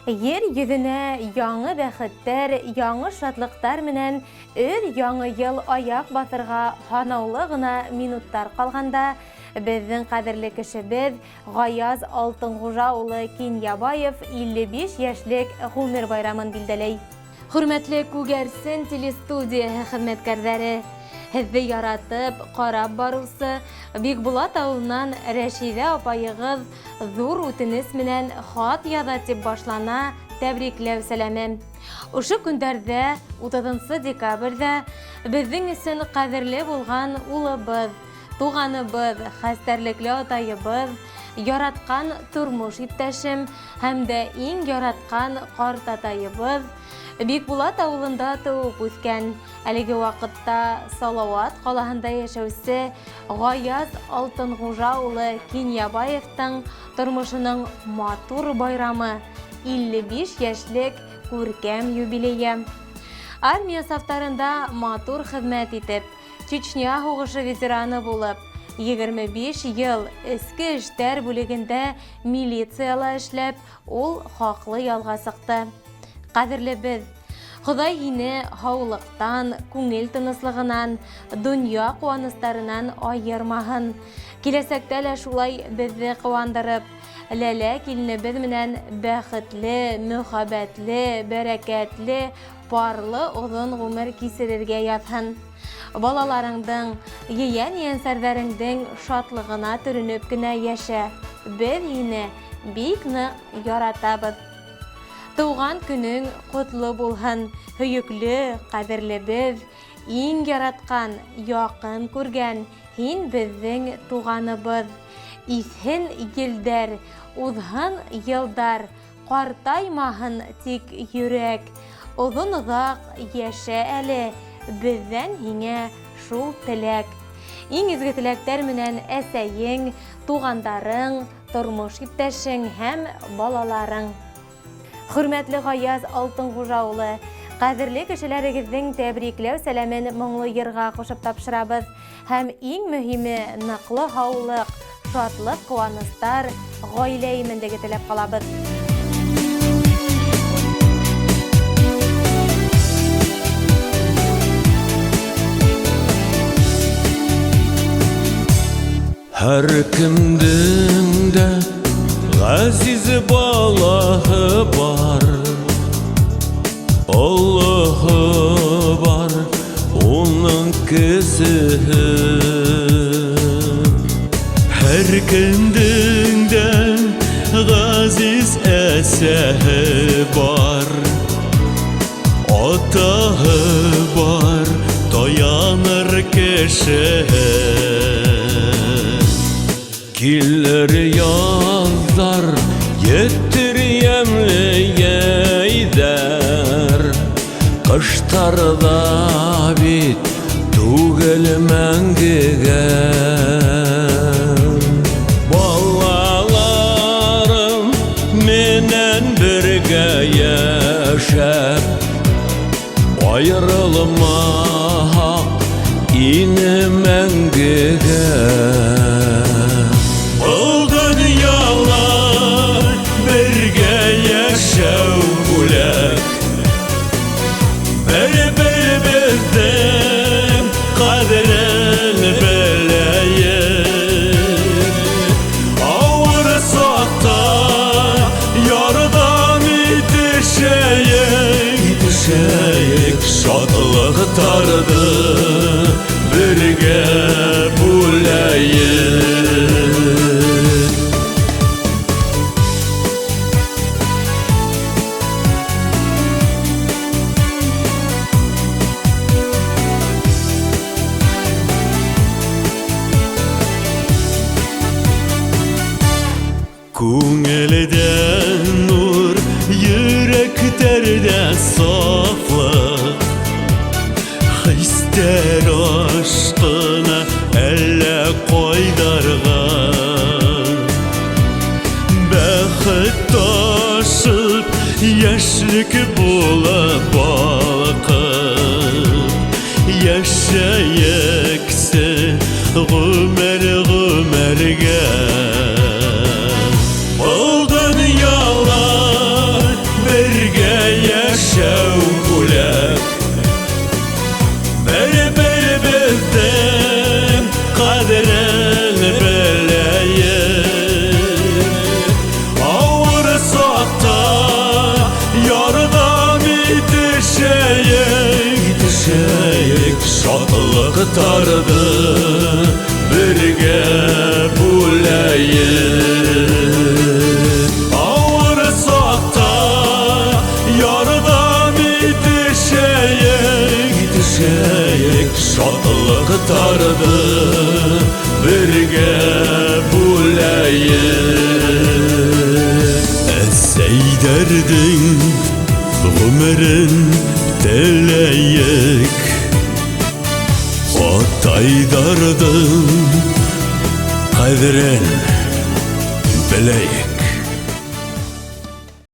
Ер йөҙөнә яңы бәхеттәр, яңы шатлыҡтар менән өр-яңы йыл аяҡ баҫырға һанаулы ғына минуттар ҡалғанда, беҙҙең ҡәҙерле кешебеҙ Гаяз Алтынғужа улы Киньябаев 55 йәшлек ғүмер байрамын билдәләй. Хөрмәтле Күгәрсен телестудияһы хеҙмәткәрҙәре, һеҙҙе яратып, ҡарап барыусы Бикбулат ауылынан Рәшиҙә апайығыҙ ҙур үтенес менән хат яҙа, тип башлана тәбрикләү сәләме. Ошо көндәрҙә, 30 декабрҙә, беҙҙең өсөн ҡәҙерле булған улыбыҙ, туғаныбыҙ, хәстәрлекле атайыбыҙ, яратҡан тормош иптәшем һәм дә иң яратҡан ҡартатайыбыҙ Бикбулат ауылында тыуып үҫкән, әлеге ваҡытта Салауат ҡалаһында йәшәүсе Гаяз Алтынғужа улы Киньябаевтың тормошоноң матур байрамы, 55 йәшлек күркәм юбилейы. Армия сафтарында матур хеҙмәт итеп, Чечня һуғышы ветераны булып, 25 йыл эске эштәр бүлегендә милицияла эшләп, ул хаҡлы ялға сыҡты. Ҡәҙерлебеҙ, Хоҙай һине һаулыҡтан, күңел тыныслығынан, донъя ҡыуаныстарынан айырмаһын. Киләсәктә лә шулай беҙҙе ҡыуандырып, Ләлә киленебеҙ менән бәхетле, мөхәббәтле, бәрәкәтле, парлы оҙон ғүмер кисерергә яҙһын. Балаларыңдың, ейән-ейәнсәрҙәреңдең шатлығына төрөнөп кенә йәшә. Беҙ һине бик ныҡ яратабыҙ. Тыуған көнөң ҡотло булһын, һөйөклө, ҡәҙерлебеҙ, иң яратҡан, яҡын күргән һин беҙҙең туғаныбыҙ. Иҫһен елдәр, уҙһын йылдар, Ҡартаймаһын тик йөрәк, Оҙон-оҙаҡ йәшә әле, Беҙҙән һиңә шул теләк. Иң изге теләктәр менән әсәйең, туғандарың, тормош иптәшең һәм балаларың. Хөрмәтле Гаяз Алтынғужа улы, ҡәҙерле кешеләрегеҙҙең тәбрикләү сәләмен моңло йырға ҡушып тапшырабыҙ. Һәм иң мөһиме, ныклы һаулык, шатлык-куанычлар, гаилә иминлеге теләп калабыз. Һәркемдең дә ғәзиз балаһы бар, Олоһо бар, уның кесеһе. Һәркемдең дә ғәзиз әсәһе бар, Атаһы бар, таяныр кешеһе. Килер язлар, етер ямьле йәйҙәр. Ҡыштар ҙа бит түгел мәңгегә. Балаларым менән бергә йәшәп, Айырылмаһаҡ ине мәңгегә. Был донъяла бергә йәшәү бүләк. Бер-беребеҙҙең ҡәҙерен беләйек. Ауыр саҡта ярҙам итешәйек, итешәйек, шатлыҡтарҙы бергә бүләйек. Күңелдә нур, йөрәктәрдә сафлык, Хистәр ашкына әллә кайдарга. Бәхет ташып, яшьлек булып балкып, Яшәексе гомер гомергә. Был дөньяла Шатлыҡтарҙы бергә бүләйек. Ауыр саҡта ярҙам итешәйек, итешәйек. Шатлыҡтарҙы бергә бүләйек. Әсәйҙәрҙең ғүмерен теләйек, атайҙарҙың ҡәҙерен беләйек.